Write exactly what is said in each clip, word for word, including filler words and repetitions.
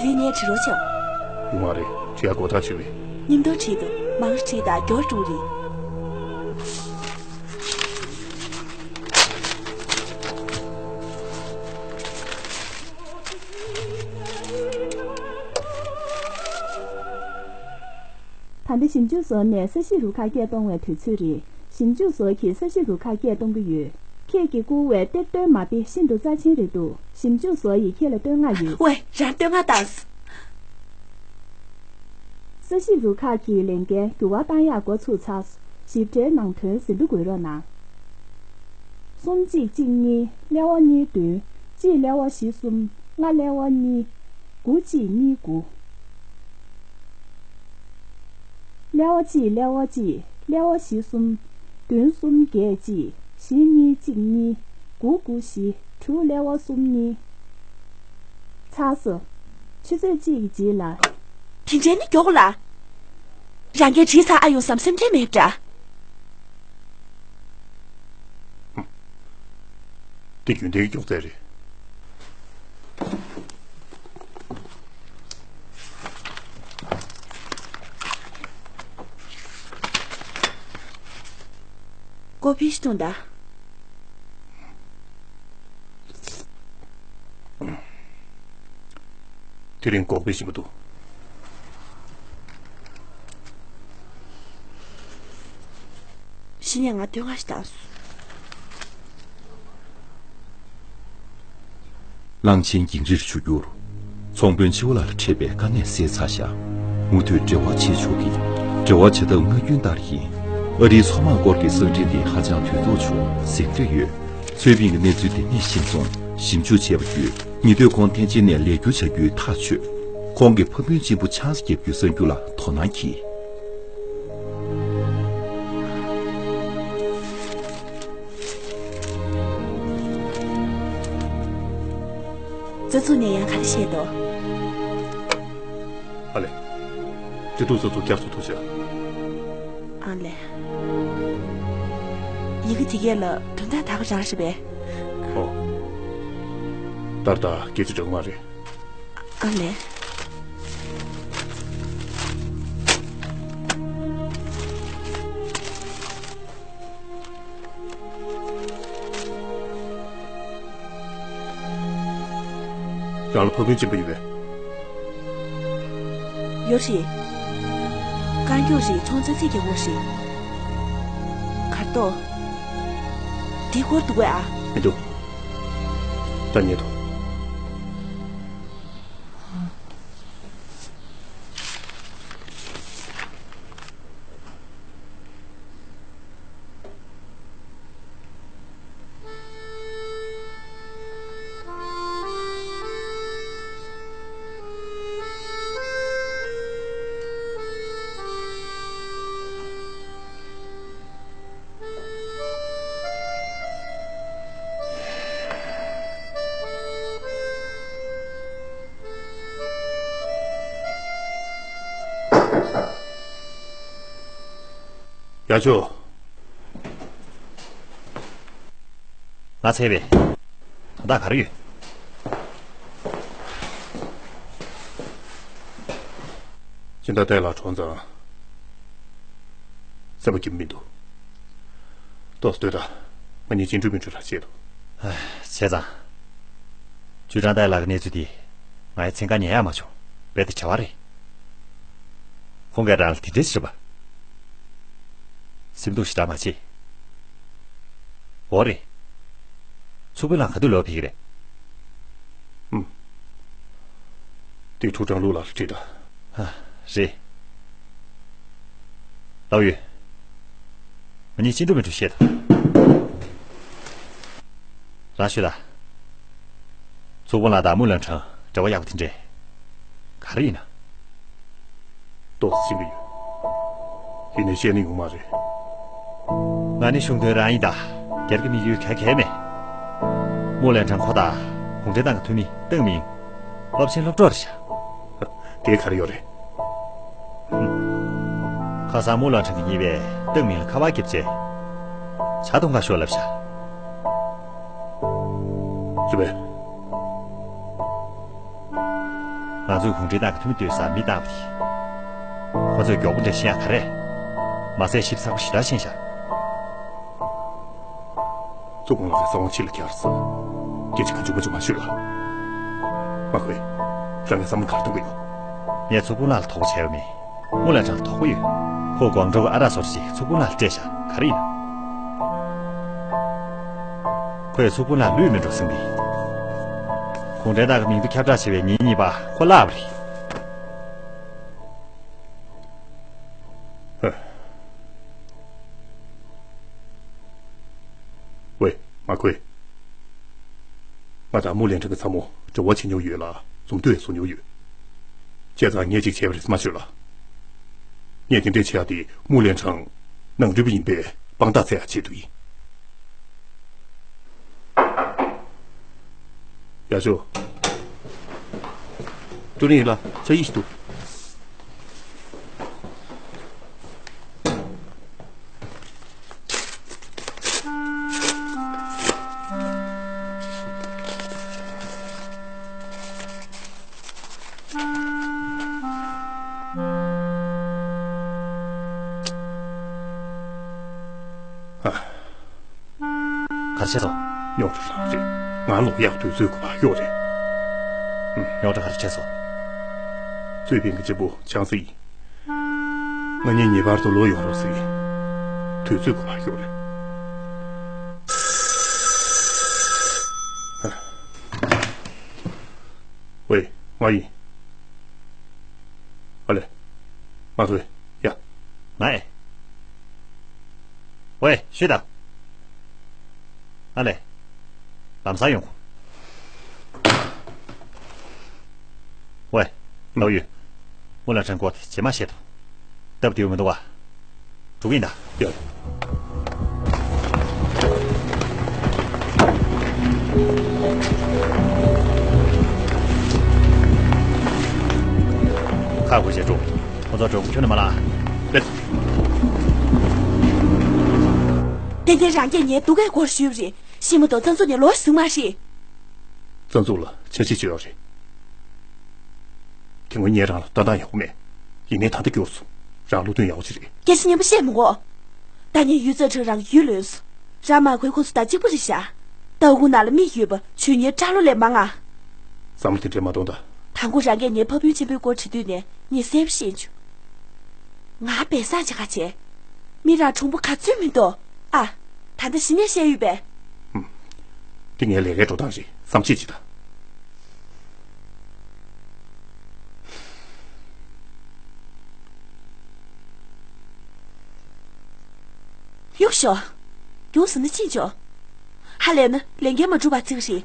ལི་ནས་བྲི་རོགས་བྱོས། ཡོང་བ་རེད། བྲི་ཡག་གོ་ཐག་ཆོད་པས། ཉིན་ཐོ་བྲིས་འདུག་མང་རུ་བྲིས་དང་མགྱོགས་འགྲོ་རེད། ད་ལྟ་ཞིབ་འཇུག་ཟུར་ནས་ས་གཞི་རུ་ཁག་སྐད་གཏོང་བའི་དུས་ཚོད་རེད། ཞིབ་འཇུག་ཟུར་གྱིས་ས་གཞི་རུ་ཁག་སྐད་གཏོང་གི་ཡོད། ཁྱེད་ཀྱིས་བསྐུར་བའི་གཏེར་སྟོན་མ་དཔེ་ཤིན་ཏུ་རྩ་ཆེན་རེད་འདུག་ཞིབ་འཇུག་ཟུར་ཡིས་ཁྱེད་ལ་བསྟོད་བསྔགས་ཡོད། ཝེ། རང་བསྟོད་བསྔགས་བཏང་། ས་གཞི་རུ་ཁག་གི་ལས་འགན་འགྱུར་བ་བཏང་ཡག་འགོ་ཚུགས་ཚར། ཞིབ་ཕྲའི་ནང་དོན་ཟིན་ཐོ་འགོད་རོགས་གནང་། གསུམ་གཅིག་གཅིག་གཉིས། ཀླད་པ་གཉིས་བདུན། གཅིག་ཀླད་པ་བཞི་གསུམ། ལྔ་ཀླད་པ་གཉིས། དགུ་གཅིག་གཉིས་དགུ། ཀླད་པ་གཅིག་ཀླད་པ་གཅིག་ཀླད་པ་བཞི་གསུམ། བདུན་གསུམ་བརྒྱད་གཅིག་བཞི་གཉིས་གཅིག་གཉིས། དགུ་དགུ་བཞི། དྲུག་ཀླད་པ་གསུམ་གཉིས། ཚར་སོང་། ཆུ་ཚོད་གཅིག་གི་རྗེས་ལ། དེ་འདྲའི་ནི་མགྱོགས་ལ། རང་གིས་བྲིས་ཚར་ཨ་ཡོང་བསམ་སེམས་ཁྲལ་མེད་འདྲ། འདི་རྒྱུན་ལྡན་གྱི་མགྱོགས་ཚད་རེད། ཀོ་ཕི་ཞིག་འཐུང་དང་། དེ་རིང་འགོག་པའི་ཞིམ་པོ་འདུག་གཞི་ནས་ང་བསྟོད་བསྔགས་ཤིག་བཏང་སོང་། གླང་ཆེན་འགྱིང་རིར་ཆུ་རྒྱུར། ཚོང་དཔོན་ཆེ་བོ་ལགས་ལ་འཕྲད་པའི་དཀའ་གནད་སེལ་ཚར་བཞག་མུ་མཐུད་འབྲེལ་བ་བྱེད་ཆོག་གི་འབྲེལ་བ་བྱ་ཐབས་སྔ་རྒྱུན་ལྟར་ཡིན། ཨ་རིའི་མཚོ་དམག་སྐོར་གྱི་གསང་འཕྲིན་དེ་ཧ་ཅང་དོན་ཐོག་ཆུང་ཟེར་འདོད་ཡོད། ཚུལ་ཕིང་གི་གནས་ཚུལ་དེ་ནས་ཤེས་སོང་། ཞིབ་འཇུག་བྱས་པ་བརྒྱུད་ཉེ་དུས་ཁོང་ཐེན་ཅིན་ནས་ལས་སྒྱུར་བྱ་རྒྱུའི་ཐག་ཆོད། ཁོང་གི་ཕ་སྤུན་གཅེན་པོ་ཆང་ས་བརྒྱབ་རྒྱུའི་གསར་འགྱུར་ལ་དོ་སྣང་གྱིས། རྩ་ཚུགས་ནས་ཡང་ག་རེ་བཤད་དོ། ཨ་ལེ། འབྲེལ་གཏུག་ས་ཚུགས་བསྐྱར་གསོ་ཐུགས་རྗེ་ཆེ། ཨ་ལེ། ཡི་གེ་དེ་གས་ལ་དོན་དག་ད་ག་རང་རེད་པས། ཨོ། ད་ལྟ་སྐད་ཆ་འདྲ་མ་རེད། ཨ་ལེ། རང་ལ་ཕ་སྤུན་གཅེན་པོ་ཡོད་པས། ཡོད་རེད། རྐང་མགྱོགས་རེད། ཚོང་ཙག་ཙིག་རྒྱག་གོ་རེད། གར་ཏོ། འདི་སྐོར་འདུག་གས་ཨ། མི་འདུག་ད་ཉེ་དོ། ཡ་ཆོ། ང་ཚེ་བས། དོན་དག་ག་རེ་ཡོད། སྤྱི་ཟླ་བདུན་ལ་གྲོངས་ཙང་སེམས་པ་སྐྱིད་མི་འདུག་ཏོག་ཙམ་སྡོད་དང་། ང་གཉིས་ཅི་འགྲོ་མི་འགྲོ་ལ་བྱེད་དོ། བྱས་ཙང་། ཅུས་ཀྲང་ཏའེ་ལགས་ཀྱི་གནས་ཚུལ་འདི་ང་ཡི་མཚན་གང་ཉན་ཡག་མ་བྱུང་། རྦད་དེ་བྲེལ་བ་རེད། ཁོང་གིས་རང་ལ་དེ་འདྲས་ཞིག་རེད་པ། སེམས་སྡུག་ཞེ་དྲག་མ་བྱེད། འོ་རེད། ཚུགས་པའི་ལང་ག་དུས་ལོག་ཕེབས་ཀྱི་རེད། ཨུམ། དེ་ཕྲུག་ཀྲང་ལུའུ་ལགས་ལ་དྲིས་དང་། ཨ། རེད། ལའོ་ཡུས། ང་གཉིས་ཅི་འགྲོ་མི་འགྲོ་བཤད་དང་། རང་ཤོད་དང་། ཚུགས་པ་ལགས་དང་མུ་ལན་ཁྲང་འབྲེལ་བ་ཡག་པོ་དེ་འདྲས་ག་རེ་ཡིན་ན། ཏོག་ཙམ་ཤེས་ཀྱི་ཡོད། ཡིན་ནའི་བཤད་ནི་ཡོང་མ་རེད། ང་ནི་གཞུང་དོན་རང་ཡིན་ད། སྒེར་གྱི་དམིགས་ཡུལ་ག་གེ་མེད། མུ་ལན་ཁྲང་ཁོ་དང་གུང་ཁྲན་ཏང་གི་འཐུས་མི་ཏེང་མིང་། སློབ་ཆེན་སློབ་གྲོགས་རེད་ཤག་དེ་ག་རེ་ཡོད་རེད། ཁ་སང་མུ་ལན་ཁྲང་གིས་གཉིས་པས་ཏེང་མིང་ལ་ཁ་པར་བརྒྱབ་རྗེས། ཇ་འཐུང་ག་ཤོག་ལབ་ཤག་རེད་པས། ང་ཚོས་གུང་ཁྲན་ཏང་གི་འཐུས་མི་སྡོད་སར་མི་བཏང་བ་དེ། ཁོ་ཚོས་མགྱོགས་པོ་འདྲ་ཤེས་ཡག་ག་རེ། མ་ཟད་ཞིབ་ཚགས་པོ་ཞེ་དྲག་ཤེས་ཤག་ཚོགས་དཔོན་ལགས་ཀྱིས་གསང་བ་ཕྱི་ལ་ཁྱེར་སོང་། སྐད་ཆ་གང་བྱུང་མ་བྱུང་མ་ཤོད་ལ། མ་ཁོས། རང་གི་བསམ་བློ་ག་རེ་གཏོང་གི་ཡོད། ངས་ཚོགས་དཔོན་ལགས་ལ་དོགས་པ་བྱས་པ་མིན། དམུ་ལན་ཁྲང་ལ་དོགས་པ་ཡོད། ཁོ་ཀོང་ཀྲོའུ་གི་ཨ་རག་བཟོ་གྲྭ་ཞིག་ཚོགས་དཔོན་ལགས་ལ་སྤྲད་ཤག་ག་རེ་ཡིན་ན། ཁོས་ཚོགས་དཔོན་ལགས་བློས་མི་འགྲོ་བསམ་གི། གུང་ཁྲན་ཏང་གི་མིང་ཐོ་ཁྱབ་བསྒྲགས་བྱས་པའི་ཉིན་གཉིས་པ་ཁོ་བརླགས་པ་རེད། ཧ། ཝེ། མ་ཁོས། ང་དང་དམུ་ལན་ཁྲང་གི་ཚ་མོ་འབྲེལ་བ་བྱེད་མྱོང་ཡོད་ལ། འཛོམས་དུས་བཟོ་མྱོང་ཡོད། བྱས་ཙང་ངས་ཅིག་བྱས་པ་རེད་མ་ཤོད་ལ། ངས་དེ་འདྲས་བྱེད་ཡག་དེ་དམུ་ལན་ཁྲང་ནང་ཁུལ་པ་ཡིན་པས་དཔང་རྟགས་བཙལ་ཡག་ཆེད་དུ་ཡིན། ཡ་ཆོ། ཀྲུའུ་རིན་ཡིན་ལ་ཆ་ཡིས་ཤིག་འདུག་ག་རེ་བྱས་སོང་། རྙོག་དྲ་རང་རེད། ང་ལོག་ཡག་དུས་ཚོད་དགོས་པ་ཡོད་རེད། རྙོག་དྲ་ག་རེ་བྱས་སོང་། ཙུའུ་ཕིང་གི་གཅེན་པོ་ཆང་ས་ཡིན། ང་གཉིས་ངེས་པར་དུ་ལོག་ཡོང་རོགས་ཟེར། དུས་ཚོད་དགོས་པ་ཡོད་རེད། ཝེ། ང་ཡིན། ཨ་ལེ། མ་ཐུ། ཡ། ང་ཨེ། ཝེ། ཤོད་དང་། ཨ་ལེ། ལམ་སང་ཡོང་གོ། ཝེ། ནོ་ཡུ། དམུ་ལན་ཁྲང་སྐོར་དེ་རྗེས་མ་བཤད་དོ། སྟབས་བདེ་པོ་མི་འདུག་བ། འགྲོ་གི་ཡིན་ད། ཡ། ཁག་པོ་བྱས་འགྲོ། ཁོ་ཚོ་གྲོགས་པོ་ཁྱོན་ནས་མ་ལངས། ལེགས། ཏན་ཏན་རང་གིས་ངའི་སྡུག་སྐད་སྐོར་ཞུས་པ་རེད། ཤི་མ་གཏོགས་རྩ་འཛུགས་ནས་ལོག་ཟིན་མ་རེད། རྩ་འཛུགས་ལ་འཆར་གཞི་ཅིག་ཡོད་རེད། དེ་སྔོན་ངས་རང་ལ་ལྟ་སྟངས་ཡག་པོ་མེད། ཡིན་ནའི་ད་ལྟ་འགྱུར་སོང་། རང་བློ་མཐུན་ཡག་པོ་ཅིག་རེད། སྐད་ཆ་སྙན་པོ་བཤད་མི་དགོས། ད་ངས་ཡུས་ཙེ་ཁྲིན་རང་གི་ཡུལ་ལོན་སོང་། རང་མ་ཁོའི་ཁོ་ཚོ་ད་གཅིག་པ་རེད་ཤག་ཏའོ་ཁུང་ནང་ལ་མི་ཡོད་པ་ཆོས་ཉིད་སྐྲ་ལོ་ལས་མང་ང་། བསམ་བློ་དེ་འདྲས་མ་གཏོང་ད། དང་པོ་རང་གིས་ངའི་ཕ་སྤུན་ཆེན་པོའི་སྐོར་དྲི་དུས་ནས་ངས་གསལ་པོ་ཤེས་བྱུང་། ང་སྦས་གསང་བྱེད་ཁ་བྱས། མི་རང་གྲུང་པོ་ག་ཚོད་མི་འདུག་ཨ། ད་ལྟ་ཞི་ནས་བཤད་ཡོད་པས། ཧུམ། འདི་ངའི་ལས་ཀའི་འགྲོ་སྟངས་རེད། བསམ་ཤེས་བྱེད་ད། གཡུག་ཤོག་རྒྱུགས་ཟིན་ན་ཕྱིན་ཆོག་ཧ་ལས་ན་ལས་འགན་མ་འགྲུབ་པ་ཅིག་རེད།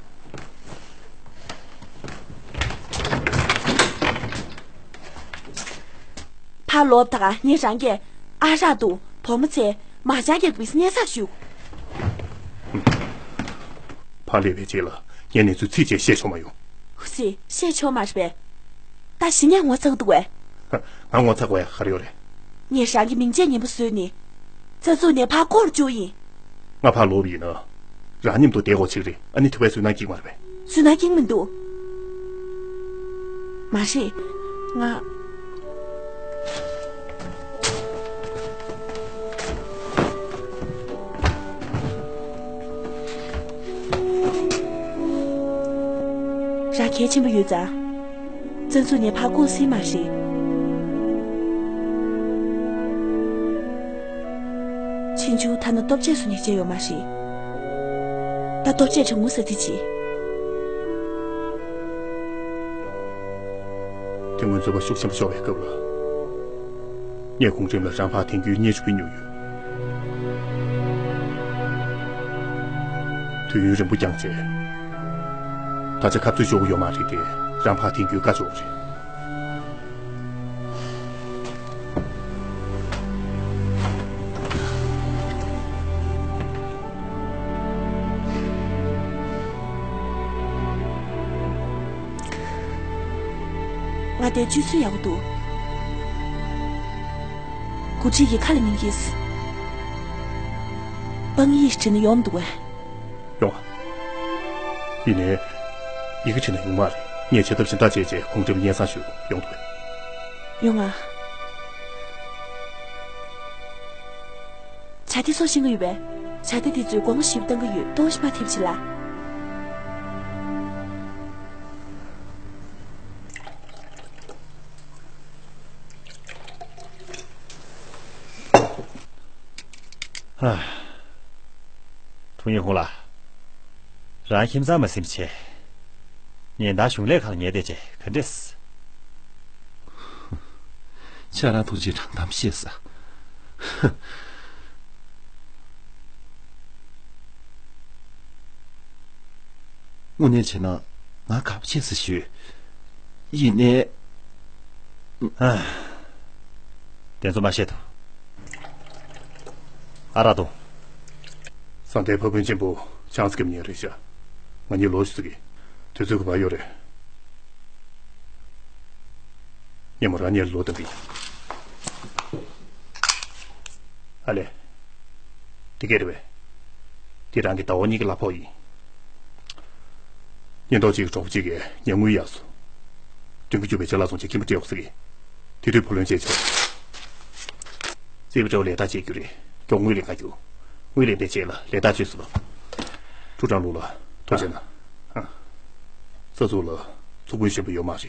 ཕར་ལོག་དང་ངས་རང་གིས་ཨ་རག་དང་བོ་མ་ཚལ་མ་ཅང་གི་བིས་ཉེ་ས་ཞུགས། ཕར་སླེབས་པའི་རྗེས་ལ་ངས་གནས་ཚུལ་ཚིག་གཅིག་བཤད་ཆོག་མ་ཡོང་། ཧུ་སི། བཤད་ཆོག་མ་རེད་པས། ད་གཞི་ནས་ངོ་ཚ་གི་འདུག་བས། ང་ངོ་ཚ་དགོས་ཡ་ག་རེ་ཡོད་རེད། ངས་རང་གི་མིང་ཆད་ངན་པ་བཟོས་ནས། རྩ་འཛུགས་ནས་ཕར་བསྐོར་བཅུག་ཡིན། ང་ཕར་ལོག་པ་ཡིན་ན། རང་མཉམ་དུ་བསྡད་དགོས་ཆེ་གི་རེད། ཨ་ནི་དེ་བས་སུན་སྣང་སྐྱེ་གི་མ་རེད་པས། སུན་སྣང་སྐྱེ་གི་མི་འདུག་མ་རེད། ང་། རང་གལ་ཆེན་པོ་ཡོད་ཙང་། རྩ་འཛུགས་ནས་ཕར་བསྐོར་སྲིད་མ་རེད། ཆིན་ཆུང་ཐ་ན་ལྟོ་ཆས་སུ་ཉེས་ཆད་ཡོད་མ་རེད། ད་ལྟོ་ཆས་ཁྲི་ངུ་ས་ཙི་ཆི། དེ་སྔོན་རྩོད་པ་ཤུགས་ཆེན་པོ་ཤོར་བའི་སྐབས་ལ། ངས་གུང་ཁྲན་ལ་རང་ཕར་འཐེན་རྒྱུའི་སྙན་ཞུ་ཕུལ་མྱོང་ཡོད། དུས་ཡུན་རིང་པོ་འགྱངས་རྗེས། ད་ཆ་ཁ་རྩོད་ཆོག་གི་ཡོད་མ་རེད་དེ། རང་ཕར་འཐེན་རྒྱུའི་བཀའ་ཆོག་རེད། ང་དེ་བཅུད་ཚོད་ཡག་པོ་འདུག་འགོ་ཁྲིད་ཀྱི་ཁ་ལ་ཉན་གྱིས། དཔང་ཡིག་བྲིས་ན་ཡོང་མི་འདུག་གས། ཡོང་ཨ། ཡིན་ནའི། ཡི་གེ་བྲིས་ན་ཡོང་མ་རེད། ངས་བྱ་ཐབས་གཞན་དག་སྤྱད་རྗེས་ཁོང་ཁྲིམས་སྙན་སེང་ཞུ། ཡོང་འདུག་པས། ཡོང་ང་། བྱ་དེ་སོགས་ཤེས་ཀྱི་ཡོད་པས། བྱ་དེ་དེ་ཚོས་སྒོ་ང་ཞིབ་བཏང་གི་ཡོད། ལྟོགས་ཤི་མ་ཐེབས་ཆེ་ལ། ཧ། ཁྲུང་ཡིན་ཧུང་ལགས། རང་ཁྱིམ་ཚང་མ་སེམས་ཆེ། ཉིན་ལྟར་གཞུང་ལས་ཁང་ལ་ཉལ་བསྡད་བྱས་ག་འདྲས། ཁྱེད་རང་ཐུགས་རྗེ་དྲང་གཏམ་བཤད་ས། དངོས་གནས་བྱས་ན་ང་དགའ་པོ་བྱས་ས་ཞུས། ཡིན་ནའི། ཨ། དེ་ཚོ་མ་བཤད་དོ། ཨ་རག་འཐུང་། ས་མཐའི་ཕ་དཔོན་ཆེན་པོ་ཆང་སི་ཀེམ་ཉིན་རེད་ཤག་ང་གཉིས་ལོ་ཞིག་ཙི་གི་དུས་ཚོད་ཁོ་པ་ཡོད་རེད། ཉིན་མོ་རང་ཉིད་ལོ་དམ་པའི། ཨ་ལས། དེ་སྐད་རེད་པས། དེ་རང་གི་ཟླ་བ་གཉིས་ཀྱི་གླ་ཕོགས་ཡིན། ཉིན་ཐོག་གཅིག་གི་གྲོགས་པོ་གཅིག་གིས་ཉལ་དངུལ་གཡར་སོང་། མགྲོན་ཁྱིམ་རྒྱུག་པའི་ཅ་ལག་བཙོང་བྱས་ཁྱིམ་པ་སྤྲད་འོང་ཟེར་གི་དེ་དུས་བུ་ལོན་བཅད་ཆོག་རྩིས་པ་འདྲ་བོ་ལས་ཐག་བཅད་རྒྱུ་རེད། མགྱོགས་དངུལ་ལེན་ག་རྒྱུ། དངུལ་ལེན་པས་བཅད་ལ་ལས་ཐག་གཅོད་ཟེར་བ། ཕྲུ་ཀྲང་ལུ་ལ་ཐུགས་རྗེ་གནང་། ཨ། ས་ཚུགས་ལ་ཚུགས་ཁུངས་གཞན་པ་ཡོད་མ་རེད།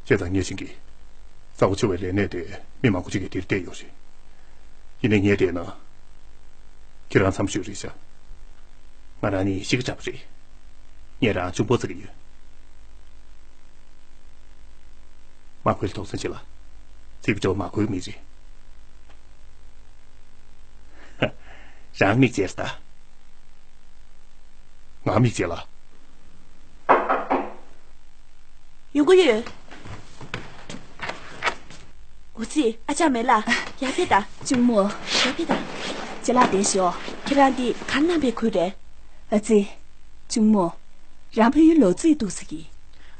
བྱས་ཙང་ངས་ཤེས་ཀྱི། རྩ་བ་ཆེ་བའི་ལས་གནས་དེ་མི་མང་པོ་ཅིག་གིས་དེར་བལྟས་ཡོད་རེད། ཡིན་ནའི་ངས་བལྟས་ན། ཁྱེད་རང་མཚམས་ཤོད་རེད་ཤག་ང་རང་ནི་གཤིས་ཀ་འདྲ་པོ་རེད། ངས་རང་གཅུང་པོ་བརྩི་གི་ཡོད། མ་ཁུལ་དོགས་ཟོན་བྱེད་ལ། རྩིས་པ་འདྲ་བོ་མ་ཁུལ་མི་རེད། རང་མིག་བྱས་ལ་ལྟ། ང་མིག་བྱས་ལ། ཡོང་གི་ཡོད། འོ་ཙི། ཨ་ཅག་མེད་ལ། ཡར་ཕེབས་དང་། གཅུང་མོ། ཡར་ཕེབས་དང་། ཅ་ལག་དེ་ཞོག་ཁྱེད་རང་འདི་ག་རེ་གནང་པའི་ཁུལ་རེད། ཨ་ཙི། གཅུང་མོ། རང་ཕ་ཡུལ་ལོག་རྩིས་འདུག་ཟེར་གི།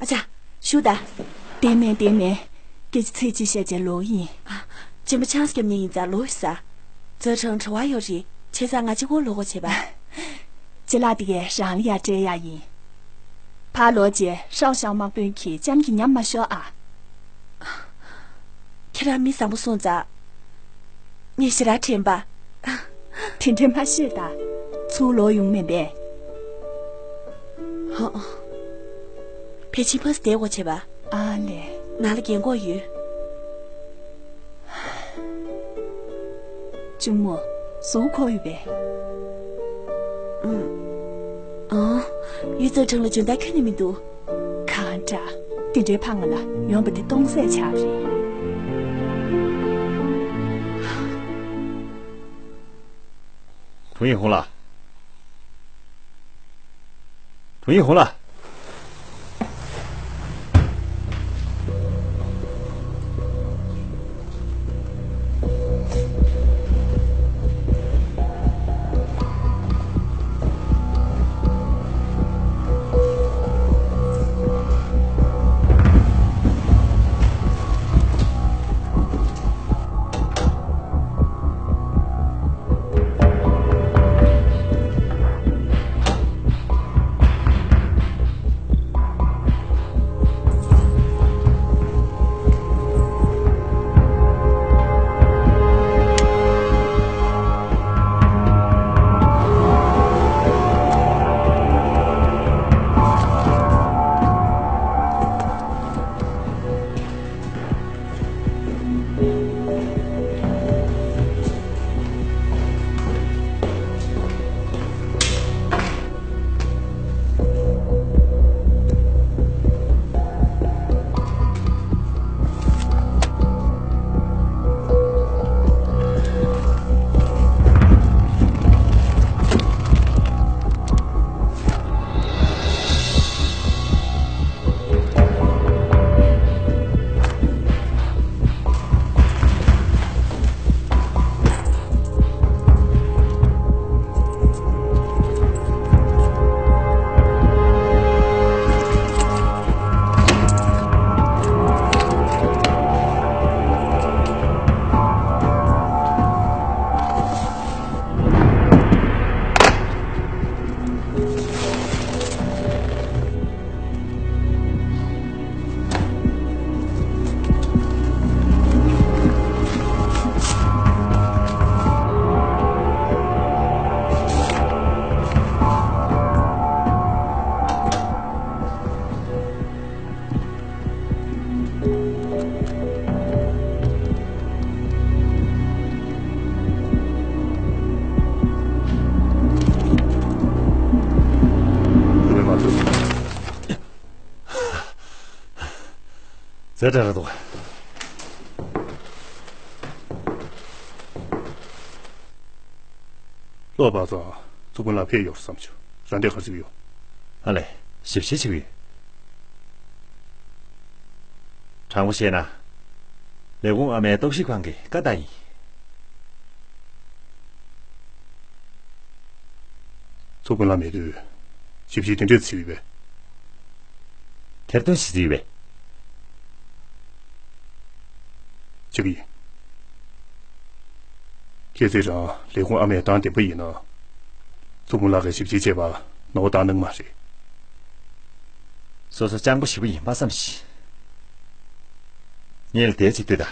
ཨ་ཅག་བཞུགས་དང་། བདེ་མོ་བདེ་མོ། སྐད་ཆ་ཚིག་གཅིག་བཤད་བྱས་ལོག་ཡིན། ཨ། གཅེན་པོ་ཆང་སྐྱབས་ཉིན་ཡིན་ཙང་ལོག་ཡིན་ས། ཙེ་ཁྲང་བྲེལ་བ་ཡོད་རེད། བྱས་ཙང་ང་གཅིག་པོ་ལོག་དགོས་བྱས་པ། ཅ་ལག་དེ་གས་རང་ལ་ཡར་སྤྲད་ཡག་ཡིན། ཕར་ལོག་རྗེས་ཧྲའོ་ཞང་དམག་དཔོན་གྱིས་ལྕམ་གྱི་ཉམས་མ་ཤོར་ཨ། ཁྱེད་རང་མི་བཟང་པོ་སོང་ཙང་། ངས་ཞེ་དྲག་དྲན་པ། དེ་འདྲས་མ་བཤད་ད། ཚུར་ལོག་ཡོང་མེད་པས། ཧོ། ཕལ་ཆེར་ཕར་བསྡད་དགོས་བྱས་པ། ཨ་ལས། ནང་ལ་རྒན་གོག་ཡོད། གཅུང་མོ། གཟུགས་ཁོག་ཡོད་པས། ཨང་། ཨང་། ཡུས་ཙེ་ཁྲང་ལ་འཇོན་ཐང་ཁྱོན་ནས་མི་འདུག་གང་འདྲ། དེ་འདྲའི་ཕ་ང་ལ་ཡོང་པ་དེ་སྟོང་ཟད་ཆགས་རེད། ཁྲུང་ཡིན་ཧུང་ལགས། ཁྲུང་ཡིན་ཧུང་ལགས། རེད་རེད་རེད་འདུག་བློ་བག་ཙམ་ཚུགས་པོ་ལ་ཕེབས་ཡོང་བསམ་བྱུང་། རང་འདོད་ག་རེ་ཡོད། ཨ་ལས། ཞིབ་བཤེར་བྱེད་ཀྱི་ཡོད། དྲང་པོ་བཤད་ན། ལས་ཁུངས་ཨ་མའི་རྟོག་ཞིབ་ཁང་གི་བཀའ་ལྟར་ཡིན། ཚུགས་པོ་ལ་མེད་དུས། ཞིབ་བཤེར་དེ་འདྲས་བྱས་ཡོད་པས། ཐེར་འདོན་བྱེད་རྩིས་ཡོད་པས། བྱེད་ཀྱི་ཡིན། གལ་སྲིད་རང་ལས་ཁུངས་ཨ་མས་བཏང་བདེན་པ་ཡིན་ན། ཚུགས་པོ་ལགས་ཀྱིས་ཞིབ་བཤེར་བྱས་པར་ནོར་བ་བཏང་གནང་མ་རེད། སོ་སོ་སྤྱང་པོ་ཞེ་པོ་ཡིན་པ་བསམ་ཤིག་ངས་ལ་དེ་ཅིག་ལྟོས་དང་།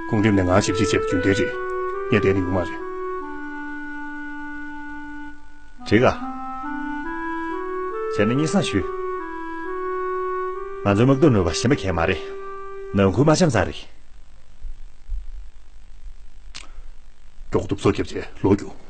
གོང་རིམ་ནས་ང་ཞིབ་བཤེར་བྱས་པ་རྒྱུན་ལྡན་རེད། ངས་བསྡད་ན་ཡོང་མ་རེད། འགྲིག་ག་བྱས་ན་སྙན་སེང་ཞུ། ང་ཚོའི་དམག་འཐབ་ནུས་པ་ཞན་པ་གང་ཡང་མ་རེད། ནང་ཁུལ་མ་འཆམ་ཙང་རེད། མགྱོགས་གཏུབ་སོ་རྒྱབ་བྱས་ལོག་རྒྱུགས།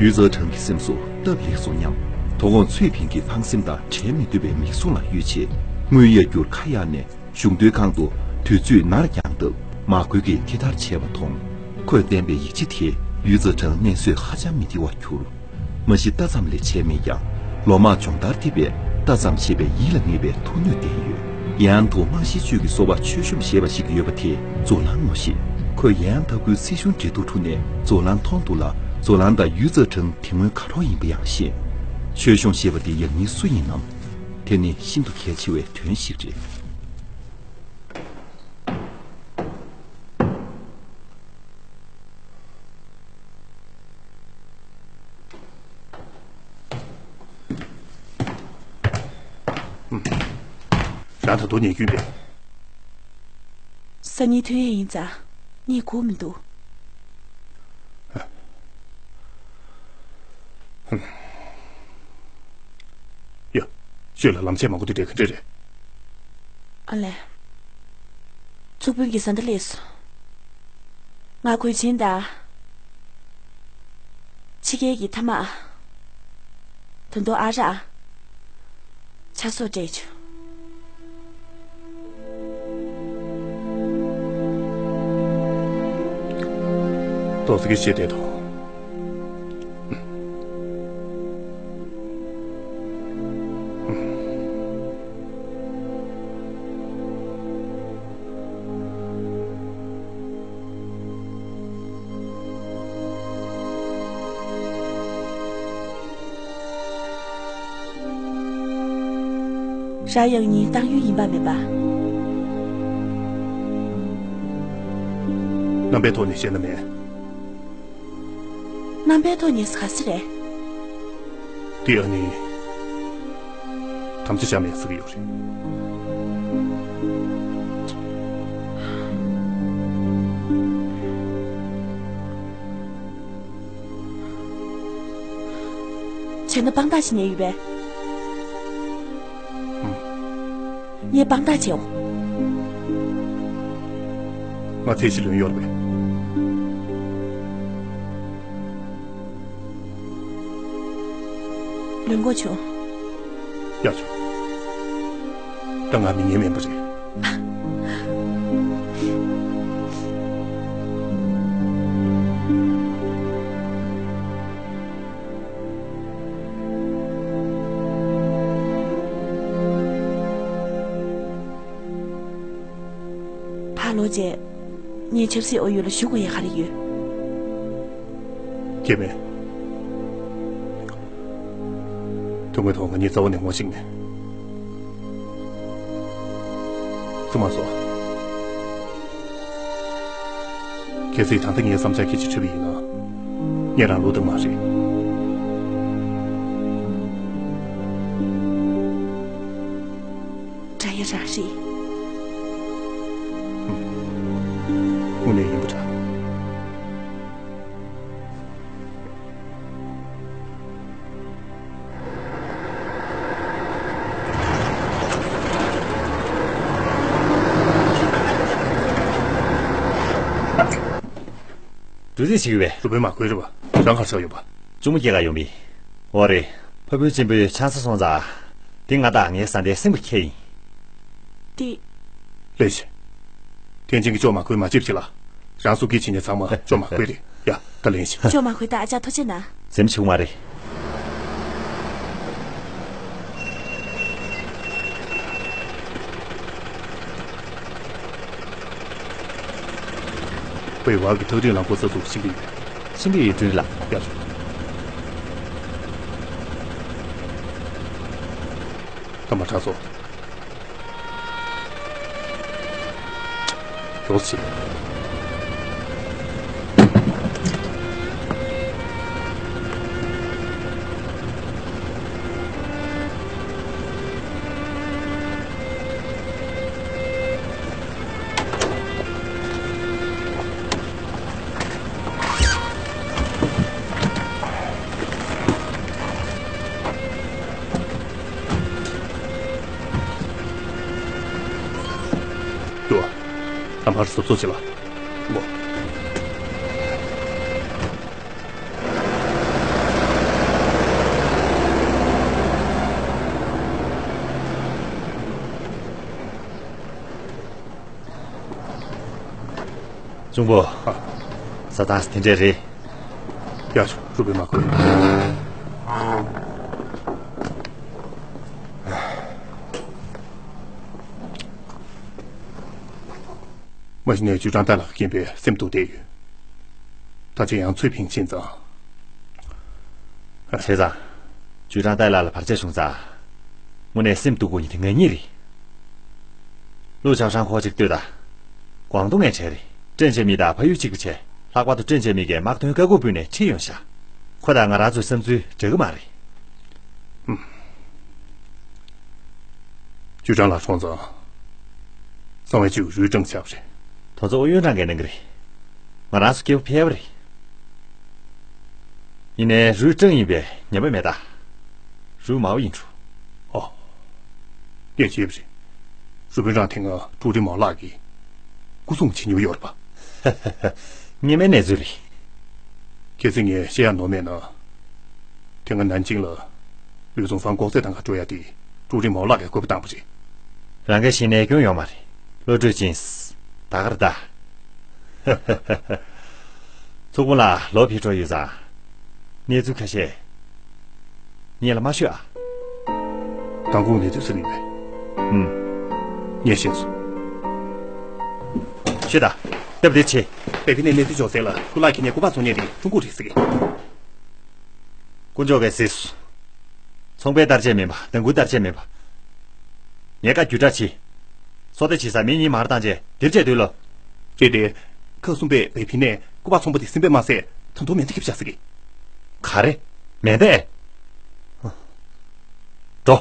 ཡུས་ཙའོ་ཁྲང་གི་སེམས་སུ་སྟབས་ལེགས་སོང་སྙམ། དོ་དགོང་ཚུའེ་ཕིང་གི་ཕངས་སེམས་དང་བྲལ་མི་ཐུབ་པའི་མིག་ཟུང་ལ་གཡོལ་ཆེད། དངུལ་གཡར་རྒྱུར་ཁ་གཡར་ནས། གཞུང་དོན་ཁང་དུ་དུས་ཚོད་ནར་འགྱངས་སྟབས། མ་དགོས་ཀྱི་ཐད་ཐར་བྱས་པ་མཐོང་། ཁོས་བསྟན་པའི་ཡིག་ཆ་དེས་ཡུས་ཙའོ་ཁྲང་གནས་ཚུལ་ཧ་ཅང་མི་བདེ་བར་གྱུར། མ་གཞི་ལྟ་ཙམ་ལས་བྱས་མེད་ཀྱང་། ལོ་མང་སྦྱོང་བརྡར་ཐེབས་པའི་ལྟ་ཙམ་ཞེས་པའི་ཡིད་ལ་ངེས་པའི་ཐུགས་ནུས་ལྡན་ཡོད། ཡན་ཐུའུ་རྨང་གཞིའི་ཅུས་ཀྱི་སོ་པ་མཆོད་གཤོམ་ཞེས་པ་ཞིག་ཡོད་པ་དེ་ཛོ་ལང་ངོ་ཤེས། ཁོས་ཡན་ཐའོ་ཁུའི་སྲིད་གཞུང་འབྲེལ་གཏུག་ཁྲུ་ནས་ཛོ་ལང་མཐོང་འདུག་ལ། ཛོ་ལང་དང་ཡུས་ཙའོ་ཁྲང་དེ་སྔོན་ག་རོགས་ཡིན་པ་ཡང་ཤེས། མཆོད་གཤོམ་ཞེས་པ་དེ་ཡང་སྙིང་སུ་ཡིན་ནམ། དེ་ནི་ཤིན་ཏུ་གལ་ཆེ་བའི་དོན་ཞིག་རེད། རང་ད་དུང་ཉལ་རྒྱུ་ཡིན་པས། སང་ཉིན་ཐོན་ཡས་ཡིན་ཙང་ངས་སྒུག་མི་འདུག་ཡ། ཤོད་ལ། ལམ་ཆས་མང་པོ་འདི་འདྲས་ག་འདྲས་རེད། ཨ་ལས། ཚུགས་དཔོན་གྱི་བཟའ་ཟླ་སླེབས་སོང་། ང་གོས་ཆེན་དང་། ཕྱི་རྒྱལ་གྱི་ཐ་མག་ད་དུང་ཨ་རག་ཆ་སོགས་སྤྲད་བྱུང་། ཏོག་ཙམ་གྱིས་བཤད་བསྡད་དོ། ར་ཡང་ཉིན་བཏང་ཡུལ་ཡིན་པ་མེད་པ། རྣམ་པའི་ཐོག་ནས་བཤད་ན་མེད། རྣམ་པའི་ཐོག་ནས་ག་ཟེ་རེད། དེ་ཨ་ནི། དམ་བཅའ་བཞག་མེད་ཟེར་གྱི་ཡོད་རེད། བྱས་ན་དཔང་རྟགས་ཤིག་ཉར་ཡོད་པས། ངས་དཔང་རྟགས་བྱེད་འོང་། ང་ཚད་གཞི་ལོན་ཡོད་རེད་པས། ལོན་དགོས་བྱུང་། ཡག་བྱུང་། ད་ང་མི་ངན་མིན་པ་རེད། ཕར་ལོག་རྗེས། ངས་ཆབ་སྲིད་ཨུ་ཡོན་ལ་ཞུ་དགོས་ཡ་ག་རེ་ཡོད། སྐྱེ་དམན། དོན་དངོས་ཐོག་ང་གཉིས་རྩ་བ་ནས་ངོ་ཤེས་མེད། ཙི་མ་སོ། གལ་སྲིད་ད་ལྟ་ངའི་བསམ་འཆར་གྱིས་ཅི་འཁྲི་བ་ཡིན་ན། ངས་རང་བློས་བཏང་མ་རེད། འདྲ་ཡ་རང་རེད། དངོས་གནས་ཡིན་པ་འདྲ། འགྲོ་རྩིས་བྱེད་ཀྱི་ཡོད་པས། རུ་དཔོན་མ་ཁོས་རེད་པ། རང་གར་ཆགས་ཡོད་པ། གཅུང་མོ་སྐྱེས་ག་ཡོང་པས། འོ་རེད། ཕ་བུ་གཅེན་པོའི་ཆང་ས་སོང་ཙང་། དེ་ང་དང་ངའི་བཟའ་ཟླའི་སྲིན་པོ་ཁྱེད་ཡིན། དེ། ལེགས་ཤིག། ཐེན་ཅིན་གྱི་ཅོ་མ་ཁོས་མ་ཅིབ་ཅི་ལ། རང་སུ་གིས་བྱེད་ཉེ་ཚང་མ་ཅོ་མ་ཁོས་རེད་ཡ། ད་ལེན་ཞིག། ཅོ་མ་ཁོས་ད་ཨ་ཅག་ཐུགས་རྗེ་གནང་། ཟེམ་ཆུང་མ་རེད། པའི་བར་གྱི་ཐག་རིང་ལམ་ཁོ་ས་ཚུགས་ཤིང་གི་ཡོད། ཤིང་གི་ཡོད་ཀྲུའུ་ལགས། ཡ། ད་མ་དྲག་སོ། མགྱོགས་ཤིག། ཡོ། ལམ་བར་ཟུར་ཚོགས་བྱེད་ལ། འགོ། གཅུང་པོ། ཨ། ས་ཐག་དེ་འདྲས་རེད། ཡ་ཆུ་རུ་པའི་མ་ཁོས། མ་གཞི་ནས་ཅུས་ཀྲང་ཏཱ་ལགས་ཀྱི་རྐྱེན་པས་སེམས་སྡུག་བསྡད་ཡོད། ད་ཆ་ཡང་ཚུར་ཕྱིན་ཕྱིན་ཙང་། བྱས་ཙང་། ཅུས་ཀྲང་ཏཱ་ལགས་ལ་བར་ཆད་བྱུང་ཙང་། དངོས་གནས་སེམས་སྡུག་དགོས་ཉིན་དེ་ང་གཉིས་རེད། ལུའུ་ཆའོ་ཧྲན་ཁོ་གཅིག་ལྟོས་དང་། ཀོང་ཏུང་ངས་བྲལ་རེད། ཀྲེན་ཅེ་མི་དང་ཕ་ཡུལ་གཅིག་པུ་བྱས། ལྷག་པར་དུ་ཀྲེན་ཅེ་མི་གིས་དམག་དོན་བཀའ་བཀོད་ཕུལ་ནས་ཁྲིད་ཡོང་ཤག། ཁོ་དང་ང་རང་ཚོའི་བསམ་ཚུལ་འདྲ་གི་མ་རེད། ཧུམ། ཅུས་ཀྲང་ལགས་སོང་ཙང་། གསང་བའི་ཅིའུ་རུའུ་ཀྲང་ཆགས་པ་རེད། དོ་ཚོགས་ཨུ་ཡོན་ཀྲང་གིས་གནང་གི་རེད། ང་རང་ཚོ་སྐྱེ་བོ་ཕལ་པ་རེད། ཡིན་ནའི་རུའུ་ཀྲང་ཡིན་པས་ཉེས་པ་མེད་ད། རུའུ་མའོ་ཡིན་འགྲོ། ཨོ། ངས་བྱས་པ་རེད། རུའུ་དཔོན་རང་དེ་སྔ་ཀྲུའུ་ཀྲིན་མའོ་ལགས་ཀྱིས་སྐུ་སྲུང་བྱེད་མྱོང་ཡོད་རེད་པ། སྔོན་མའི་གནས་ཚུལ་རེད། གལ་སྲིད་ངས་བཤད་ཡ་ནོར་མེད་ན། དེ་སྔ་ནན་ཅིང་ལ་ལུའུ་ཙུང་ཧྥང་ལྐོག་རྩེད་གཏོང་ག་འགྲོ་ཡ་དེ་ཀྲུའུ་ཀྲིན་མའོ་ལགས་ཀྱིས་བཀོད་པ་བཏང་པ་རེད། རང་འགན་བཞེས་ནས་སྐྱོན་ཡོད་མ་རེད། བློ་གྲོས་ཅན། ད་གར་ད། ཚུགས་པོ་ལ་ལོ་ཕི་འགྲོ་ཡོད་ཙང་། གནས་ཚུལ་ཁ་ཤས། ངེད་ལ་མ་ཤོད་ཨ། དང་གོང་གནས་ཚུལ་ཟེར་ནི་མེད། ཨུམ། ངས་ཤེས་སོང་། ཤོད་ད། སྟབས་བདེ་ཆེ། པེ་ཕི་ནས་གནས་ཚུལ་འབྱོར་ཚད་ལ་ཁུ་ལག་གི་ནས་སྐུ་པར་ཚོང་གཉེར་དེ་ཀྲུང་གོ་རེད་ཟེར་གི། དཀོན་མཆོག་གིས་གཟིགས་སོང་། ཚོང་པའི་བརྟག་དཔྱད་མིན་པ། ལྡང་ཁུར་བརྟག་དཔྱད་མིན་པ། ངས་བཀའ་བརྒྱུད་བསྒྲགས་བྱས། སོ་ལྟ་བྱེད་སར་མི་གཉིས་མར་བཏང་རྗེས་འདིར་བྱས་དུས་ལ། རེད་དེ། ཁ་གསུམ་པས་པེ་ཕི་ནས་སྐུ་པར་ཚོང་པ་དེ་སེམས་པས་མ་ཟད་ད་དུང་མེ་མདའ་ཁྱེར་བཞག་ཟེར་གི། ག་རེ། མེ་མདའ། འགྲོ།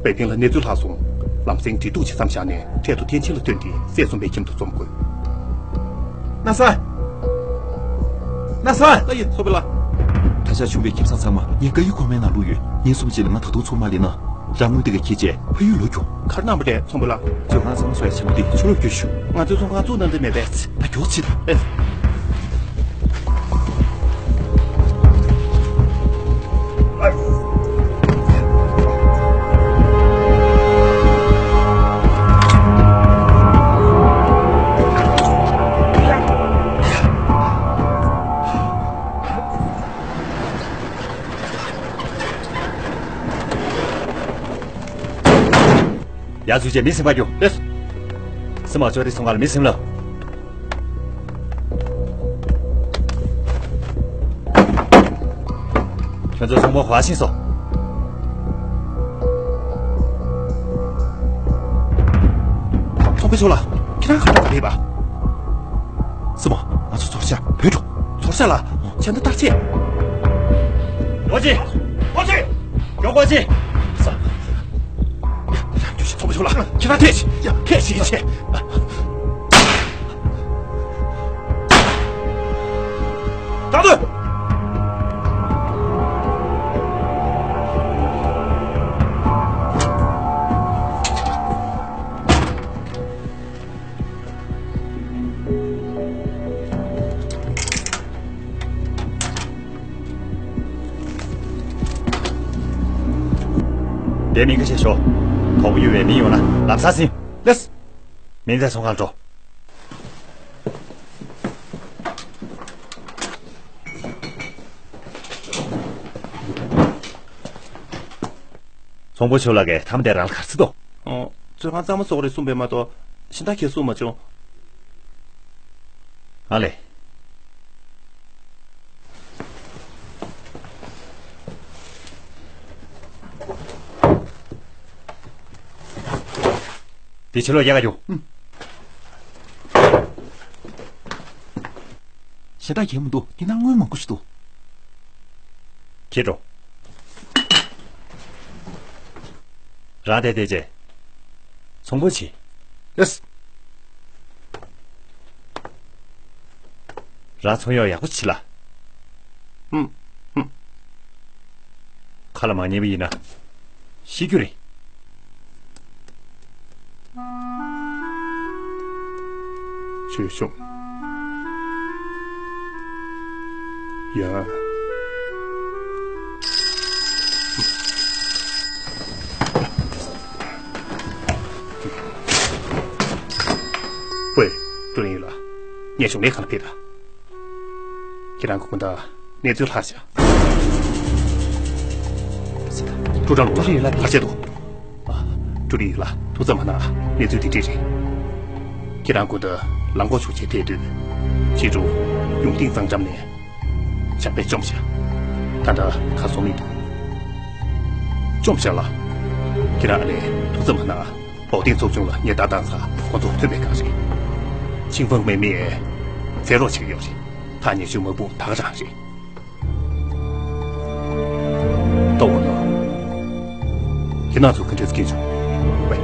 པེ་ཕིང་ལ་གནས་ཚུལ་ལྷག་སོང་། ལམ་སེང་འབྲེལ་གཏུག་བྱེད་མཚམས་བཞག་ནས་འཕྲལ་དུ་ཐེན་ཆིན་ལ་བཏོན་ཏེ་སྲས་གསུམ་པའི་ཁྱིམ་དུ་འཛོམས་དགོས། ན་ས། ན་ས། ལགས་ཡིན་ཚོགས་པ་ལ། ད་ཆ་བྱུང་བའི་ཁེ་བཟང་ཚང་མ་ངས་བཀའ་ཡིག་གོང་མའི་ནང་བླུགས་ཡོད། ཉིན་གསུམ་རྗེས་ལ་ང་ད་དུང་ཚུར་མ་སླེབས་ན། རང་དངུལ་དེ་ག་ཁྱེར་བྱས་ཕ་ཡུལ་ལོག་རྒྱུ། ག་རེ་གནང་བ་རེད་ཚོང་པ་ལགས། ཚོས་ང་ཚང་མ་བཟོ་ཡ་ཆེན་པོ་དེ་ཕྱི་ལོགས་བསྐྱོད་ཤོག་ང་ཚོའི་ཚོང་ཁང་བཙུགས་གནང་འདོད་མེད་པས། ད་མགྱོགས་བྱེད་དང་། ཨེ། ཡར་འཛུལ་རྗེས་མི་ཟིན་པ་རྒྱུགས། ལགས་སོ། སྲིན་མོ་ཅོ་རི་ཚོང་ཁང་ལ་མི་ཟིན་ལོ། ཁྱོད་ཚོ་ཚོང་པ་ཧྭ་ཤིང་སོ། ཚོང་པ་ཚོ་ལ་ཁྱེད་རང་ག་འདྲ་རེད་པ། སྲིན་མོ། ང་ཚོ་ཚོར་ཤ་བོད་འགྲོ། ཚོར་ཤ་ལ། ཁྱེད་འདི་བརྟག་ཆེ། ཨོ་ཅི། ཨོ་ཅི། མགྱོགས་པོ་ཅི། ས། ཡ། ཡ། ཚོགས་པ་ཚོ་ལ་ཁྱེད་རང་ཐད་ཤིག་ཡ། ཐད་ཤིག་ཡ། ཆེ། ད་དུ། དེ་མིན་ག་ཤེས་ཤོག་དོགས་པ་ཡོད་པའི་མི་ཡོང་ན་ལམ་སང་ཟིན། ལེས། མི་ཚེ་ཚོང་ཁང་འགྲོ། ཚོང་དཔོན་ཆོས་ལགས་ཀྱིས་ཐ་མ་དེ་རང་ལ་ག་རེ་ཟེར་འདུག་ཨོ། བཙོན་ཁང་གཙང་མ་བཟོ་གི་རེད་གསུངས་པས་མ་གཏོགས་གཞན་དག་གས་གསུངས་མ་བྱུང་། ཨ་ལས། དེ་ཕྱི་ལོགས་རྒྱག་ག་རྒྱུགས། གཞན་དག་གས་མི་འདུག་འདི་ན་དངུལ་མང་པོ་ཞིག་འདུག་ཁྱེར་འགྲོ། རང་དེ་བལྟས་རྗེས། ཚོང་དཔོན་བྱེད། ཡེས། རང་ཚོང་གཡོག་ཡག་པོ་བྱེད་ལ། ཧུམ། ཧུམ། ཁ་ལ་མ་ཉན་པ་ཡིན་ན། ཤི་རྒྱུ་རེད། ཆོས་ཤོག་ཡ། ཝེ། ཀྲུའུ་རིན་ཡུས་ལགས། ངས་གཞུང་ལས་ཁང་ལ་ཕེབས་དང་། ཁྱེད་རང་གི་དགོང་དག་གནས་ཚུལ་ལྷག་བཞག་ཀྲུའུ་ཀྲང་ལུའུ་ལགས། ཀྲུའུ་རིན་ཡུས་ལགས། ལྷག་བཞག་འདུག་ཨ། ཀྲུའུ་རིན་ཡུས་ལགས། ཐུགས་བརྩེ་མ་གནང་། གནས་ཚུལ་དེ་འདྲས་རེད། ཁྱེད་རང་དགོང་དག་ལམ་གོག་ཆུ་ཆེ་ཐལ་དུས། ཕྱི་དྲོ་ཡུང་ཏིང་གཙང་འགྲམ་ནས་ཇག་པས་བཅོམ་བཞག་ད་ལྟ་གར་སོང་མི་འདུག་བཅོམ་བཞག་ལགས། ཁྱེད་རང་ཨ་ལས་ཐུགས་བརྩེ་མ་གནང་། བོག་ཏིང་ཚོགས་ཆུང་ལ་ངས་ལྟ་སྟངས་ཚ་ཁོང་ཚོ་ཐོན་པའི་སྒང་རེད། ཆིང་ཧྥང་མེ་མེ་ཚེ་རོགས་བྱེད་ཀྱི་ཡོད་རེད། ཐག་ཉེ་ཤོས་དམག་དཔུང་ད་ག་རང་རེད། ཏོ་ཝུན་ནོ། ཁྱེད་རང་ཚོ་ག་འདྲས་སྐྱེས་བྱུང་། ཝེ།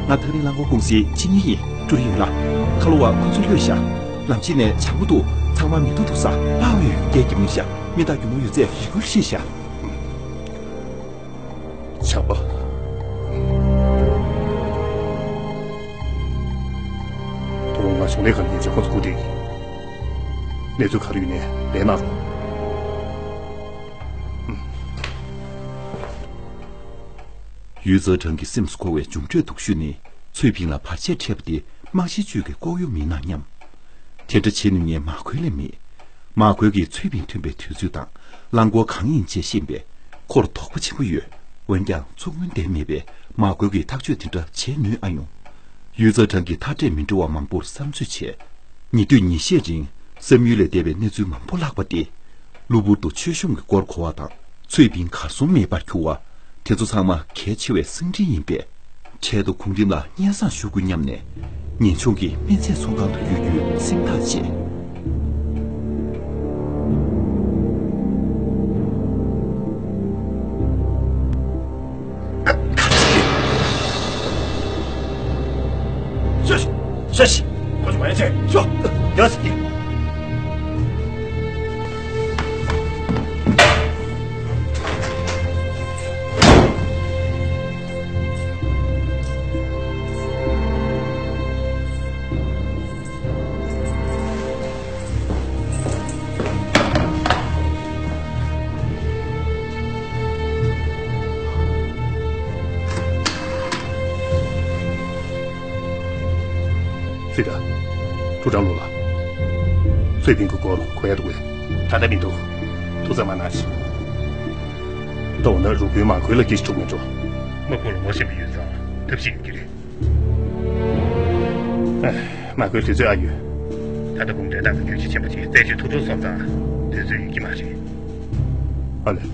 ང་ཐག་རིང་རླངས་འཁོར་ཀུང་སིའི་སྤྱི་གཉེར་ཡིན། ཀྲུའུ་རིན་ཡུས་ལགས། ཁ་ལོ་བ་ཁོ་ཚོས་གློད་བཞག་ལམ་ཕྱེད་ནས་ཇག་པ་འདུག་ཚང་མ་མི་ཐུག་ཐུག་ས། ཨ་འོས་སྐད་རྒྱབ་མི་བཞག་མི་དང་རྒྱུ་མ་ཡོད་ཚད་རི་ཁུལ་ཤེས་བཞག་ཇག་པ། དོ་དགོང་ང་གཞུང་ལས་ཁང་ཉན་བྱས་ཁོ་ཚོ་སྒུག་བསྡད་ཡིན། གནས་ཚུལ་ག་རེ་ཡོད་ནའི་ལན་གནང་རོགས། ཡུས་ཙའོ་ཁྲང་གི་སེམས་སུ་འཁོར་བའི་འབྱུང་འཕྲོད་སྡུག་ཤོས་ནི་ཚུའེ་ཕིང་ལ་བར་ཆད་འཕྲད་པ་དེ་རྨང་གཞི་བཅོས་ཀྱི་ལྐོག་གཡོ་མིན་ན་སྙམ། དེ་འདྲ་བྱེད་ནུས་མཁན་མ་ཁོལ་ལས་མེད། མ་ཁོལ་གྱིས་ཚུའེ་ཕིང་ཐོན་པའི་དུས་ཚོད་དང་རླངས་འཁོར་གང་ཡིན་བཅས་ཤེས་པས་ཁོར་དོགས་པ་ཆེན་པོ་ཡོད། འོན་ཀྱང་བཙུགས་སྔོན་བསྡད་མེད་པས་མ་ཁོལ་གྱིས་ཐག་གཅོད་དེ་འདྲ་བྱེད་ནུས་ཨ་ཡོང་། ཡུས་ཙའོ་ཁྲང་གི་མཐའ་འབྲས་མི་འགྲོ་བ་མང་པོར་བསམ་ཚོད་བྱས། ཉེ་དུས་ཉིན་ཤས་རིང་བསམ་ཡུལ་ལས་འདས་པའི་གནས་ཚུལ་མང་པོ་ལྷགས་པ་སྟེ། གློ་བུར་དུ་ཆོས་གཞུང་གི་སྐོར་གོ་བ་དང་ཚུའེ་ཕིང་གར་སོང་མེད་པར་གྱུར་བ། དེ་ཚོ་ཚང་མ་གལ་ཆེ་བའི་གསང་འཕྲིན་ཡིན་པས། འཕྲལ་དུ་གོང་རིམ་ལ་སྙན་སེང་ཞུ་དགོས་སྙམ་ནས། ཉེན་ཆུང་གིས་སྨན་རྫས་ཚོང་ཁང་དུ་ཡོད་རྒྱུའི་སེམས་ཐག་བཅད། ཧྥི་ཏ། ཀྲུའུ་ཀྲང་ལུའུ་ལགས། ཚུའེ་ཕིང་གི་སྐོར་གོ་ཡ་འདུག་གས། ད་ལྟ་མི་འདུག་ཐུགས་བརྩེ་མ་གནང་ཞིག་ཏོ་ན་རུ་དཔོན་མ་ཁོལ་ལ་སྐད་ཆ་དྲུག་མི་འགྲོ། དམག་དཔུང་ལ་ངོ་ཤེས་པ་ཡོད་ཙང་ཐབས་ཤེས་ཡོད་ཀྱི་རེད། ཨ། མ་ཁོལ་དུས་ཚོད་ཨ་ཡོད། ད་ལྟ་གུང་ཁྲན་ཏང་གི་རྒྱུག་ཁྱི་ཆེན་པོ་ཅིག་རྩད་གཅོད་ཐུབ་ཐུབ་སོང་ཙང་དུས་ཚོད་ཡོད་ཀྱི་མ་རེད། ཨ་ལས།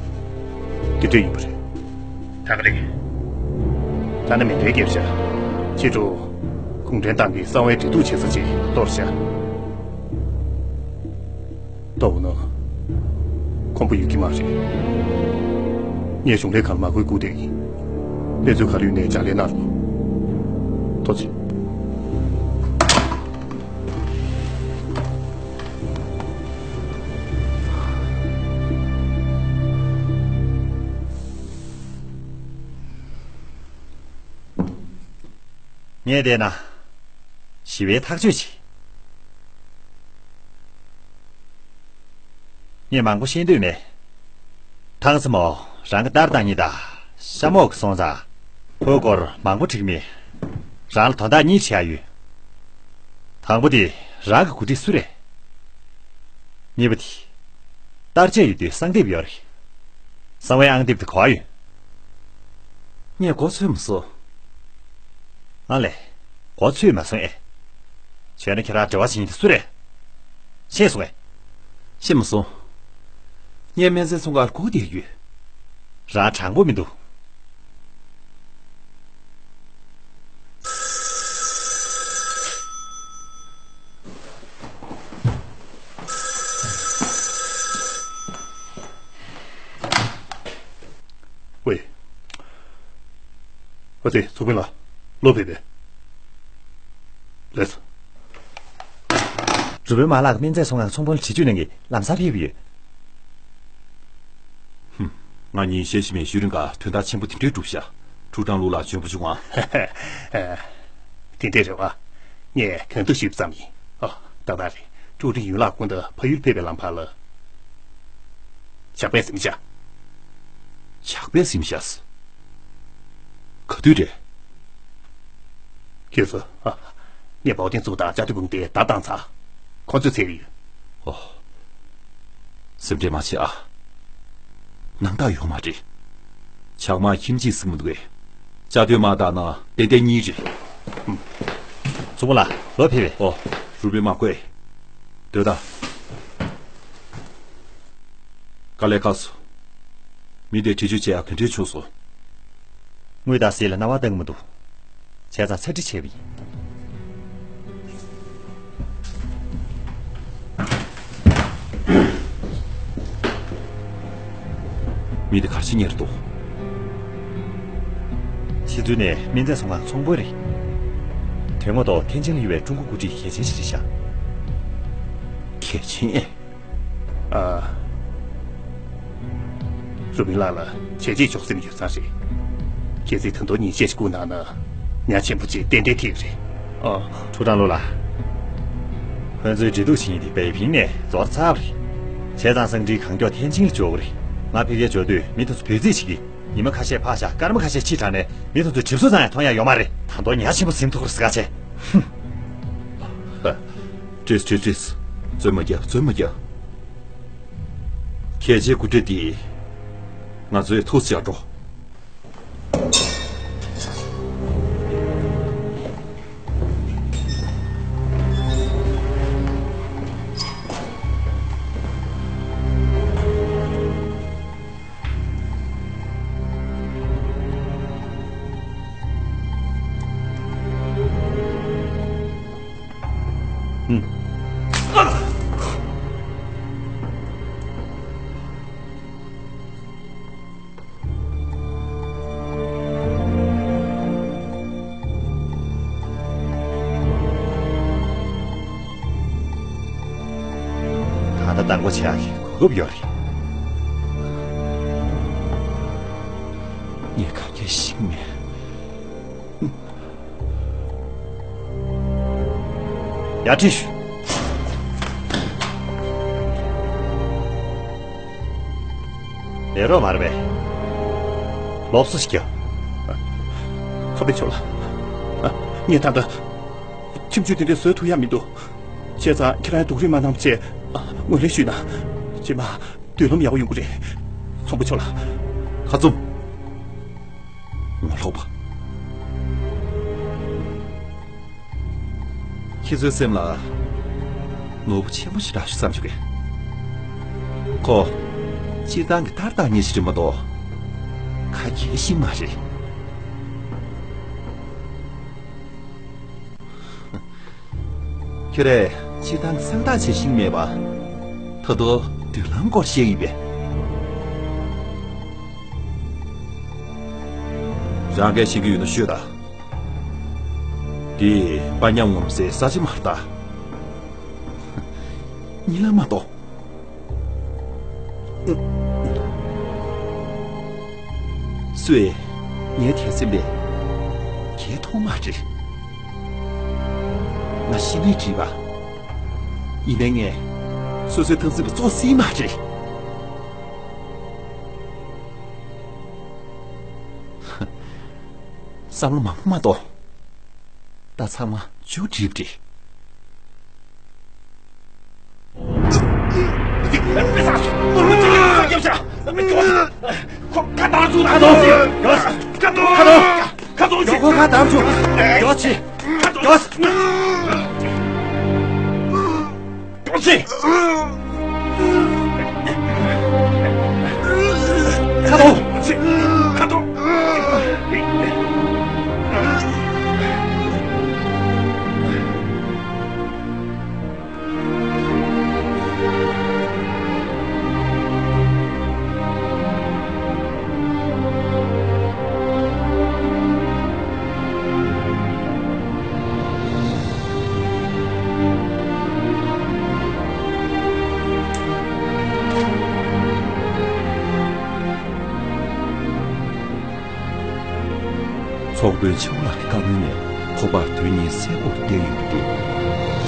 དེ་འདྲས་ཡིན་པ་རེད། ད་ག་རེད། ད་ནི་མེ་མདའི་རྒྱབ་ཤ། ཕྱི་དྲོ། གུང་ཁྲན་ཏང་གིས་གསང་བའི་འབྲེལ་གཏུག་བྱེད་ས་ཅིག་གཏོར་ཤ། ཏོ་ནོ། ཁོམ་པ་ཡོད་ཀྱི་མ་རེད། ངས་གཞུང་ལས་ཁང་མ་ཁོལ་སྒུག་བསྡད་ཡིན། གནས་ཚུལ་ག་རེ་ཡོད་ནའི་ལྗགས་ལན་གནང་རོགས། ཐུགས་རྗེ་ཆེ། ངས་བལྟས་ན། ཞི་བའི་ཐག་གཅོད་བྱེད། ངས་མང་པོ་བཤད་འདོད་མེད། ཐང་སི་མོ་རང་གི་ཏར་བཏང་ཉིད་ད། ཤ་མོག་གི་སོང་ཙང་། ཁོའི་སྐོར་མང་པོ་དྲི་གི་མེད། རང་ལ་དོན་དག་གཉིས་བྱེད་ཡ་ཡོད། དང་པོ་དེ་རང་གི་འགོ་ཁྲིད་སུ་རེད། གཉིས་པ་དེ། ལྟར་ཆད་ཡོད་དུས་གསང་དེབ་ཡོད་རེད། གསང་བའི་ཨང་དེབ་དེ་ག་པར་ཡོད། ངས་མགོ་ཚོས་མ་སོང་། ཨ་ལས། མགོ་ཚོས་མ་སོང་ཨེ། བྱས་ན་ཁྱེད་རང་འབྲེལ་བ་བྱེད་མཁན་དེ་སུ་རེད། ཤེས་སོང་ངས། ཤེས་མ་སོང་། ངས་སྨན་རྫས་ཚོང་ཁང་སྒུག་བསྡད་ཡོད། རང་དྲང་པོ་མི་འདུག་ཝེ། ཨ་ཙི། ཚུགས་པིན་ལགས། ལོ་ཕེབས་པས། ལགས་སོ། རུ་དཔོན་མ་ལགས་ཀྱིས་སྨན་རྫས་ཚོང་ཁང་ཚོང་དཔོན་ལ་འདྲི་གཅོད་གནང་གི་ལམ་སང་ཕེབས་ཡོད། ཧུམ། ང་གཉིས་བཤད་ཤེས་མེད་ཤུལ་རིང་ག་དོན་དག་ཆེན་པོ་དེ་འདྲས་སྒྲུབ་ཤག་ཁྲུའུ་ཀྲང་ལུའུ་ལགས་འཇོན་པོ་བྱུང་ཨ། དེ་འདྲས་རེད་པ། ངས་གང་ཐུབ་ཞུས་པ་ཙམ་ཡིན། ཨ། ཏག་ཏག་རེད། ཀྲུའུ་ཀྲིན་ཡུན་ལགས་སྐུ་ཟླ་ཕ་ཡུལ་ཕེབས་པའི་ལམ་བར་ལ། ཇག་པས་ཟིན་བཞག་ཇག་པས་ཟིན་བཞག་ག་དུས་རེད། ཁྱེད་ཚོ། ཨ། ངས་བའོ་ཏིང་ཙུའུ་དང་ཅ་ཏི་བུང་དེ་བརྡ་བཏང་ཚར། ཁོ་ཚོས་འཚོལ་གྱི་ཡོད། ཨོ། སེམས་ཁྲལ་མ་བྱེད་ཨ། སྣང་དག་ཡོད་མ་རེད། ཇག་དམག་ཁྱིམ་གཅིག་ཟིན་མི་འདུག་གས། ཅ་ཏི་མ་བཏང་ན་ཏན་ཏན་གཉིས་རེད། ཚོང་པ་ལགས། ལོ་ཕེབས་པས། ཨོ། རུ་དཔོན་མ་བསྐོས། སྡོད་ད། དཀའ་ལས་ཁག་སོང་། མི་དེ་འདྲི་གཅོད་བྱེད་ཡག་ག་འདྲས་བྱུང་སོང་། དངུལ་དང་ཟས་ལ་སྣང་བ་བཏང་གི་མི་འདུག་བྱས་ཙང་ཚ་འདྲི་བྱས་པ་ཡིན། མི་དེ་ག་རེ་བྱེད་མཁན་རེད་འདུག་ཕྱི་ཚུལ་ནས་སྨན་རྫས་ཚོང་ཁང་ཚོང་དཔོན་རེད། དོན་ངོ་ཐོག་ཐེན་ཅིང་ལ་ཡོད་པའི་ཀྲུང་གོ་འགོ་ཁྲིད་གལ་ཆེན་ཞིག་རེད་ཤག་གལ་ཆེན། ཨ། རུ་མིང་ལགས་ལ་བྱས་རྗེས་འཇོག་སེམས་ཡོད་ཙང་རེད། གལ་སྲིད་ད་དུང་ཉེས་ཆད་ཞིག་བསྐུར་གནང་ན་ཉ་ཆེན་པོ་ཅིག་ཏན་ཏན་ཐེབས་རེད། ཨ། ཁྲུའུ་ཀྲང་ལུའུ་ལགས། ཁོ་ཚོའི་འབྲེལ་གཏུག་བྱེད་མཁན་དེ་པེ་ཕིང་ནས་འབྱོར་ཚར་བ་རེད། བྱས་ཙང་གསང་འཕྲིན་གང་མགྱོགས་ཐེན་ཅིང་ལ་འབྱོར་དགོས་རེད། ང་ཕ་གིར་འབྱོར་དུས་མི་དེ་ཚོ་འབོད་རྩིས་བྱེད་ཀྱི། ཉི་མ་ཁ་ཤས་ཕར་བཞག་སྐར་མ་ཁ་ཤས་ཕྱིས་དྲགས་ནས་མི་དེ་ཚོ་གྲིབ་གསོ་ཙམ་ཡང་མཐོང་ཡ་ཡོད་མ་རེད། ད་དུང་ཉ་ཆེན་པོ་ཟིན་ཐུབ་ཀྱི་རེད་ཟེར་ག་བྱས། ཧུམ། ཧ། བྲིས་བྲིས་བྲིས། རྩོད་མ་རྒྱག་རྩོད་མ་རྒྱག་གལ་ཆེའི་འགོ་ཁྲིད་དེ་ང་ཚོས་ཐུགས་ཅག་འགྲོ། ཨུམ། ད་ལྟ་བདག་པོ་བྱེད་ཡག་གི་གོ་སྐབས་ཡོད་རེད། ངས་ག་གེ་ཤེས་མེད། ཡར་ཁྲིད་ཞུ། ལས་རོགས་མ་རེད་པས། སློབ་གསོ་ཞིག་རྒྱོབ། ཚོང་དཔོན་མཆོག་ལགས། ངས་ད་ལྟ་ཁྱིམ་རྒྱུད་དེ་འདྲ་བཟོ་ཐུབ་ཡག་མི་འདུག་བྱས་ཙང་ཁྱེད་རང་སྡུག་རུས་མ་གནང་བྱས། ངོས་ལེན་ཞུས་ན། རྗེས་མ་མདུན་ལམ་ཡག་པོ་ཡོང་གི་རེད། ཚོང་དཔོན་མཆོག་ལགས། ཁ་བཙུམ། ངོ་ལོག་པ། ཁྱེད་ཚོའི་སེམས་ལ་ནོར་བུ་ཆེན་པོ་ཞིག་རག་ཤག་བསམ་བྱུང་གས། ཁོ་སྤྱིར་བཏང་གི་ཏག་ཏག་ཉིད་ཞིག་རེད་མ་གཏོགས་ཁ་གྱེས་ཤིག་མ་རེད། ཁྱོད་རས་སྤྱིར་བཏང་གི་གསང་ཐག་བྱེད་ཤེས་མེད་པ། ད་དུང་མདུན་ལམ་སྐོར་བཤད་ཡིན་པས། རང་གིས་ཤེས་ཀྱི་ཡོད་ན་ཤོད་དང་། འདི་དཔའ་ཉམས་ངོམ་སའི་ས་ཆ་མ་རེད་ད། གཉིད་ལམ་མ་གཏོགས། སུས་ངའི་དད་སེམས་ལས་གྱེས་ཐུབ་མ་རེད། ང་ཤི་ནས་བྲིས་པ། ཡིན་ནའི་ངས་སོ་སོའི་འཐབ་འཛིང་པ་བཙོག་སྲིད་མ་རེད། བསམ་བློ་མང་པོ་མ་གཏོང་། ད་ཚང་མ་མཇུག་སྒྲིལ་རེད། ཁོ་ཁ་བཏང་བཅུག་ཁ་བཏང་། ཁ་བཏང་། ཁོ་ཁ་བཏང་བཅུག་ཁ་བཏང་། ཁ་བཏང་། ཁ་བཏང་། ཁ་བཏང་། ཁ་བཏང་། ཁ་བཏང་། ཁ་བཏང་། ཁ་བཏང་། ཚོང་དཔོན་ཆེ་བོ་ལགས་ཀྱི་བཀའ་མོལ་ནས་ཁོ་པར་དོན་གཉིས་གསལ་པོར་བསྟན་ཡོད་པ་སྟེ།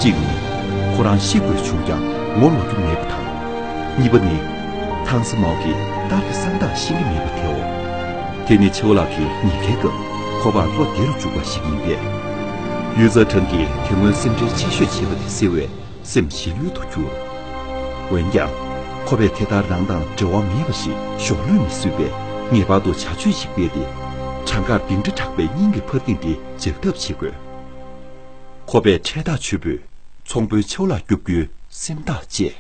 གཅིག་ནི། ཁོ་རང་ཤི་དགོས་བྱུང་ཀྱང་ངོ་ལོག་རྒྱུ་མེད་པ་དང་། གཉིས་པ་ནི། ཐང་སི་མའོ་གིས་ཏཱ་ལའི་གསང་སྟངས་ཤེས་ཀྱི་མེད་པ་དེའོ། དེ་ནི་ཆེ་བོ་ལགས་ཀྱིས་ཉེན་ཁའི་སྐབས་ཁོ་པར་བློ་བདེ་རུ་འཇུག་པ་ཞིག་ཡིན་པས། ཡུས་ཙེ་ཁྲང་གིས་དེ་སྔོན་སེམས་ཁྲལ་ཆེ་ཤོས་བྱས་པ་དེ་སེལ་བས། སེམས་ཞི་ལྷོད་དུ་གྱུར། འོན་ཀྱང་། ཁོ་པས་དེ་ལྟར་རང་དང་འབྲེལ་བ་མེད་པ་ཞིག་ཞོགས་ལུས་མི་བཟོད་པས། ངེས་པར་དུ་བྱ་སྤྱོད་ཅིག་སྤེལ་ཏེ། གྲངས་ཀར་འདི་འདྲ་དྲག་པའི་སྙིང་གི་འཕར་ལྡིང་དེ་འཇགས་ཐབས་བྱེད་དགོས། ཁོ་པས་འཕྲལ་ཐག་ཆོད་པོས་ཚོང་དཔོན་ཆེ་བོ་ལ་སྐྱོབ་རྒྱུའི་སེམས་ཐག་བཅད།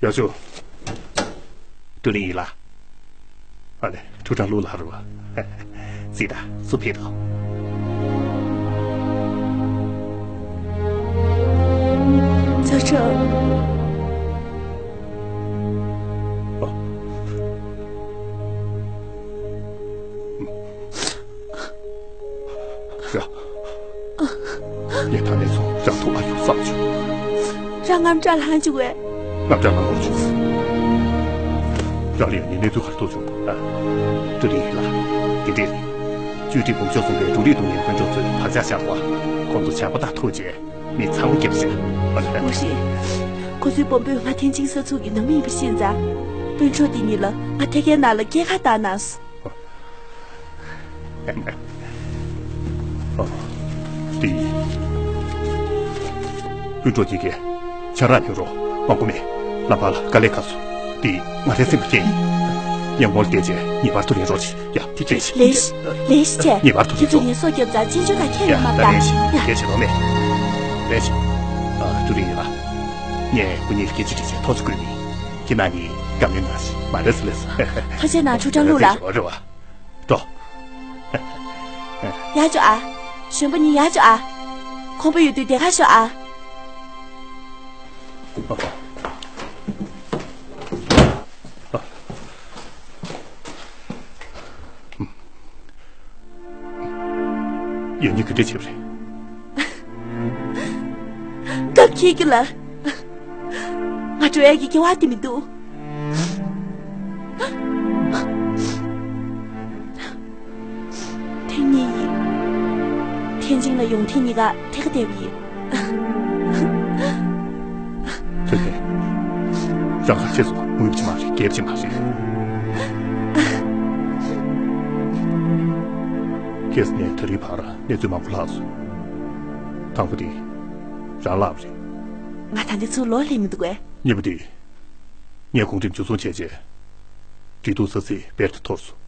ཡག་ཤོས། ཏུ་ལིན་ཡིན་ལ། ཨ་ལེ། ཁྲུའུ་ཀྲང་ལུའུ་ལགས་རེད་པ། ཙི་ད་སུ་ཕེབས་དང་། ཅོ་ཅོ། ཨོ། ར། ངས་ད་ནས་བཟུང་རང་ཐུགས་ཨ་ཡུག་བསམ་བྱུང་། རང་དངངས་སྐྲག་ལངས་བྱུང་བས། དངངས་སྐྲག་ལངས་དགོས་བྱུང་། རང་ལ་ཡང་ངས་གནས་ཚུལ་ག་རེ་ཐུག་བྱུང་། ཨ། ཀྲུའུ་ལི་ཡིན་ལགས། དེ་འདྲས་རེད། ཅུས་ཀྲིག་བུམ་ཤོག་ཚོང་པས་ཀྲུའུ་ལི་ཏུང་ཡིན་དཔོན་གྲོགས་ཚོས་བག་ཆགས་བཞག་པ། ཁོང་ཚོ་ཇག་པ་དང་ཐུག་རྗེས་མི་ཚང་མ་བརྒྱབ་ཟིན། མ་རེད། ཁོ་ཚོའི་དཔོན་པོས་ང་ཐེན་ཅིན་ས་ཚུགས་ཀྱི་ནང་མི་ཡིན་པ་ཤེས་ཙང་། དཔོན་གྲོགས་དེ་གཉིས་ལ་ང་ཐད་ཀའི་ནང་ལ་སྐྱེལ་ཁ་བཏང་གནང་། ཨ། དེ་ཡིན། དཔོན་གྲོགས་ཀྱིས་ཁྱེད་རང་ཉོན་རོགས། མ་གོ་མེད། ལམ་བར་ལ་དཀའ་ལས་ཁག་སོང་། དེ་ང་རའི་སེམས་ཀྱི་རྐྱེན་ཡིན། ངས་ངོ་ལ་བལྟས་རྗེས་ངེས་པར་དུ་ལན་རོགས་བྱེད། ཡ། དེ་ལན་ཞིག་ལན་ཞིག་བྱས། ངེས་པར་དུ་ལན་རོགས། ཁྱེད་ཚོས་ངའི་སྲོག་སྐྱོབ་ཙང་གཅེན་གཅུང་དང་ཁྱེད་ཡ། ཡོད་མ་ད་ལན་ཞིག་ཡ། བྱེད་རོགས་མེད། ལན་ཞིག་ཨ། ཀྲུའུ་ལི་ཡིན་ལགས། ངས་ཁོ་གཉིས་ལ་སྐད་ཆ་དྲིས་རྗེས་ཐོག་ཆུ་བསྐོལ་ཡིན། ཁྱེད་རྣམ་གཉིས་དགའ་མོས་གནང་ཞིག་མ་རེད་ཟེར་ལས་སོ། ཐུགས་རྗེ་གནང་། ཁྲུའུ་ཀྲང་ལུའུ་ལགས། རེད་པ། འགྲོ། ཡར་འགྲོ་ཨ། གཞོན་པ་གཉིས་ཡར་འགྲོ་ཨ། ཁོམ་པ་ཡོད་དུས་དེ་གར་ཤོག་ཨ། ཡང་སྙིང་ག་འདྲ་བྱས་པ་རེད། སྐབས་འཁེལ་གྱི་ལ། ང་འགྲོ་ཡག་གི་སྐལ་བ་དེ་མི་འདུག་ཐེངས་གཉིས་ཡིན། ཐེན་ཅིན་ལ་ཡོང་ཐེངས་གཉིས་ཀ་ཐད་ཀར་བསྡད་པ་ཡིན། ཐུགས་རྗེ་ཆེ། རང་ཁ་ཤས་སུ་ངུས་པ་ཅིག་མ་རེད། སྐད་པ་ཅིག་མ་རེད། ཁྱེད་ནས་ད་རིང་བར་གནས་ཚུལ་མང་པོ་ལྷག་སོང་། དང་པོ་དེ་རང་ལབ་རེད། ང་ད་འདི་ཚོ་ལོ་ལྷད་མི་འདུག་གས། གཉིས་པ་དེ། ངས་གོང་ཁྲིམས་འཇུ་བཟུང་བྱས་རྗེས། འབྲེལ་གཏུག་ས་ཚིགས་དཔལ་དུ་འཐོར་སོང་།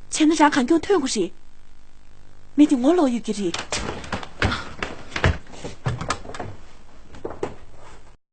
བྱས་ན་རང་གང་མགྱོགས་ཐོན་དགོས་རེད། མི་དེ་ངོ་ལོག་ཡོད་ཀྱི་རེད།